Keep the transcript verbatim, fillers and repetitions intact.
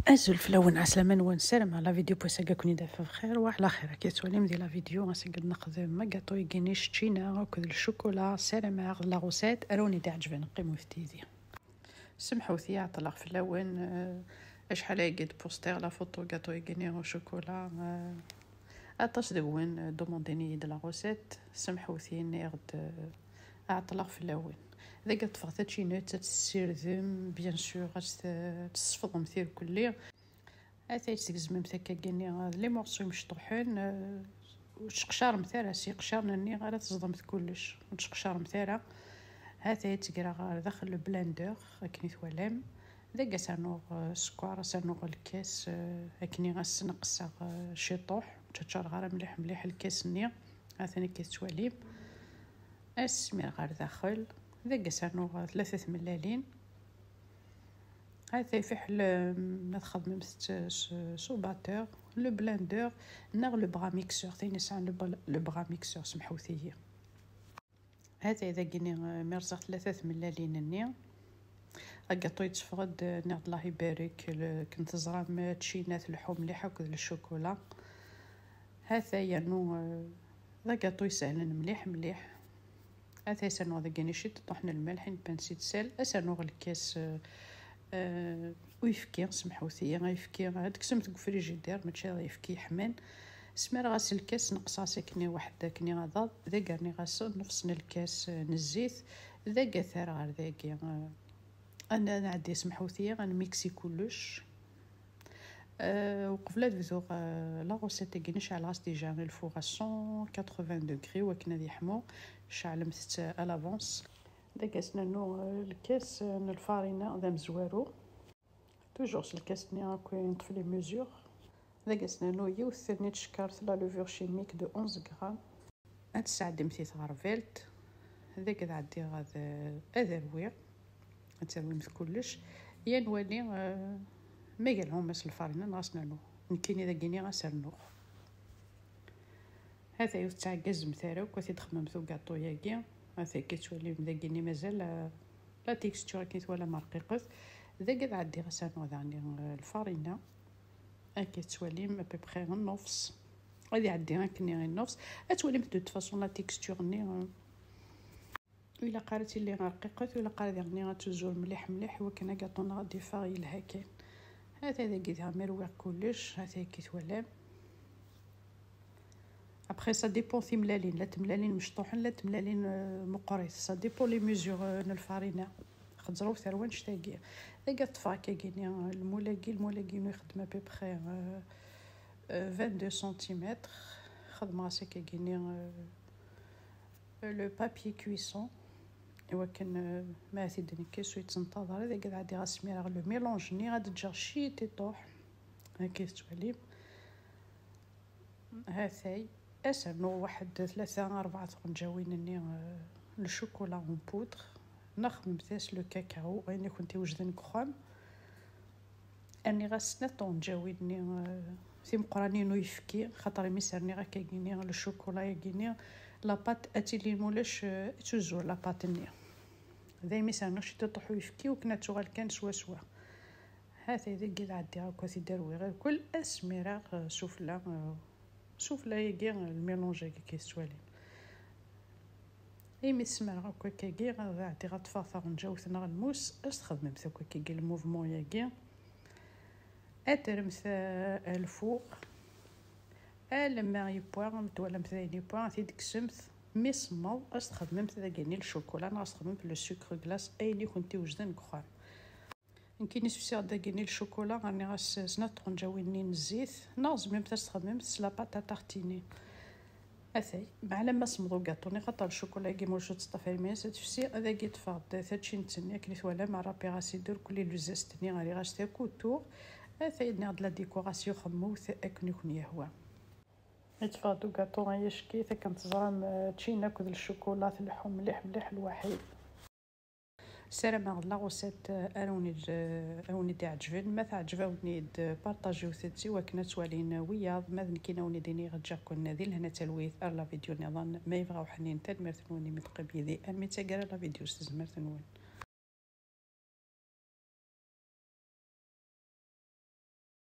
Azul fell-awen, ɛeslama-nwen, ssarameɣ la vidéo n wass-agi ad ken-id-taf bxir wa ɛla xir. Akka tettwalim di la vidéo, ass-agi ad nexdem agaṭu-agi-nni s ččina akked le chocolat. Ssarameɣ la recette ara wen-d-iɛeǧben, qqimet yid-i. Semḥut-iyi, ɛeṭṭleɣ fell-awen, eh, acḥal ayagi d-pustiɣ la photo gaṭu-agi-nni au chocolat, eh, aṭas deg-wen, eh, demandin-iyi-d la recette, semḥut-iyi, nniɣ-d, eh, ɛeṭṭleɣ fell-awen. Dagi ad ṭṭfeɣ tačinut, ad tessirdem, bien sûr, ad tt-, ad tesfeḍem tirkelli. Ata ad tgezmemt akka-agi-nni, eh, les morceaux imecṭuḥen, eh, ur tceqcaremt ara, s iqcaren-nni ara teẓḍemt kullec, ur tceqcaremt ara. Ata ad tt-greɣ ɣer daxel le blender, akken i twalam. Dagi ad s-rnuɣ, eh, sskeṛ, ad s-rnuɣ lkas, eh, akken i as-sneqseɣ, eh, ciṭuḥ, ur tt-ččareɣ ara mliḥ mliḥ lkas-nni, atan akka tettwalim. Ad s-smireɣ ɣer daxel, dagi ad s-rnuɣ tlata tmellalin. Ata fiḥel, eh, ma txedmemt s, s, s ubatteur, le blender, neɣ le bras mixeur, tin yesɛan le bl-, le bras mixeur, semḥut-iyi. Ata dagi-nni, eh, mi rẓeɣ tlata tmellalin-nni, agaṭu yetteffeɣ-d, eh, nniɣ-d Allah ibarek, le-, akken teẓram, eh, ččina tleḥḥu mliḥ akked le chocolat. Ata yernu, eh, d agaṭu isehlen mliḥ mliḥ. Ata ad s-rnuɣ dagi-nni ciṭuḥ n lmelḥ, une pincée de sel, ad s-rnuɣ lkas, eh, eh, uyefki, semḥut-iyi, ayefki, ad d-tekksemt deg ufrijidir, mačči d ayefki yeḥman. Smireɣ-as lkas, neqseɣ-as akken i waḥed, akken i aḍad, dagi rniɣ-as nnefṣ n lkas, eh, n zzit, dagi ad t-rreɣ ɣer dagi, eh, ad n-, ad nɛeddi, semḥut-iyi, ad nmiksi kullec. Euh, uqbel ad bduɣ, euh, la recette-agi-nni, ceɛleɣ-as déjà le four à cent quatre-vingts degrés, wakken ad yeḥmu. Ceɛlemt-t à l'avance. Dagi ad s-nernu, euh, lkas, euh, n lfarina d amezwaru. Toujours s lkas-nni akk i neṭṭef les mesures. Dagi ad s-nernu yiwet n tcekkart, la levure chimique de onze grammes. Ad tesɛeddimt i tɣerbalt, dagi ad ɛeddiɣ ad, ad rwiɣ, ad terwimt kullec, ya nwali, eh, ma iga lɛumas lfarina neɣ ad s-nernu. Nekkini dagi-nni ad s-rnuɣ. Ata ur tettɛeggizemt ara akk, ad t-id-xemmemt ugaṭu-yagi. Ata akka tettwalim dagi-nni mazal, eh, la texture akken twalam rqiqet. Dagi ad ɛeddiɣ ad s-rnuɣ daɣen, eh, lfarina. Akka tettwalim à peu près nnefṣ. Ad iɛeddi akken i nnefṣ. Ad twalimt de toute façon la texture-nni, euh, ilaq ara tili rqiqet, ilaq ara diɣen ad tuzur mliḥ mliḥ, i wakken agaṭu-nneɣ ad d-iffeɣ yelha kan. Ata dagi diɣen ma rwiɣ kullec, ata akka twalam. Après, ça dépend timlalin, la timlalin mecṭuḥen, la timlalin, euh, meqqrit. Ça dépend les mesures, euh, n lfarina. Xeẓra-w terwa annect-agi. Dagi ad ṭṭfeɣ akka-agi-nni, lmul-agi, lmul-agi-inu ixeddem à peu près, euh, euh, vingt-deux centimètres. Xedmeɣ-as akka-agi-nni, euh, le papier cuisson. I wakken, euh, ma ad t-id-nekkes ur yettenṭaḍ ara. Dagi ad ɛeddiɣ ad smireɣ le mélange-nni, ad ǧǧeɣ ciṭuḥ. Akka i tettwalim. Hatay, ad s-rnuɣ waḥed tlata, rebɛa tɣenǧawin-nni, euh, le chocolat en poudre, neɣ xedmet-as le cacao, ayen i kent-iwejden deg uxxam. Rniɣ-as snat tɣenǧawin-nni, euh, timeqqranin n uyefki, xaṭer imi s-rniɣ akkagi-nni le chocolat-agi-nni, la pâte ad tili mulac, euh, ad tuzur la pâte-nni. Daymi s-rniɣ ciṭuḥ uyefki, wakken ad tuɣal kan swaswa. Hatay dagi ad ɛeddiɣ akk ad t-id-rwiɣ irkel, ad smireɣ, euh, sufella, euh, sufella-agi, euh, lmilanj-agi akka i tettwalim. Imi smireɣ akk akkagi, ad ɛeddiɣ ad ṭṭfeɣ taɣenǧawt neɣ lmus, ad s-txedmemt akk akkagi lmuvman-agi. Ad terremt, euh, lfuq. Alamma yewwa, mi twalamt dayen yewwa, ad t-id-tekksemt. Mi semmeḍ, ad s-txedmemt dagi-nni le chocolat neɣ ad s-txedmemt le sucre glace, ayen i kent-iwejden deg uxxam. Nekkini sefsiɣ-d dagi-nni le chocolat, rniɣ-as snat tɣenǧawin-nni n zzit, neɣ tzemremt ad s-txedmemt s la pâte à tartiner. Atay, meɛlamma semmeḍ ugaṭu-nni, xaṭer le chocolat-agi ma ulac ur teṭṭaf ara iman-is, ad tefsi, ad agi ṭṭfeɣ-d taččint-nni, akken i twalam, rrapiɣ-as-id irkelli le zeste-nni, rriɣ-as-t akk autour. Atay, nniɣ-d la décoration xemmut akken i ken-yehwa. Yeṭṭef-aɣ-d ugaṭu ay acki-t, akken teẓram, eh, ččina akked le chocolat tleḥḥu mliḥ mliḥ lwaḥid. Ssarameɣ d la recette, eh, ara wen-id-, eh, ara wen-id-iɛeǧben. Ma teɛǧeb-awen-id, eh, partajiwt-tt i wakken ad twalin wiyaḍ. Ma d nekkini ad wen-id-iniɣ ǧǧiɣ-ken di lehna d talwit ar la vidéo nniḍen. Ma yebɣa uḥnin, tanemmirt-nwen imi d-teqqim yid-i armi d taggara la vidéo s tezmert-nwen.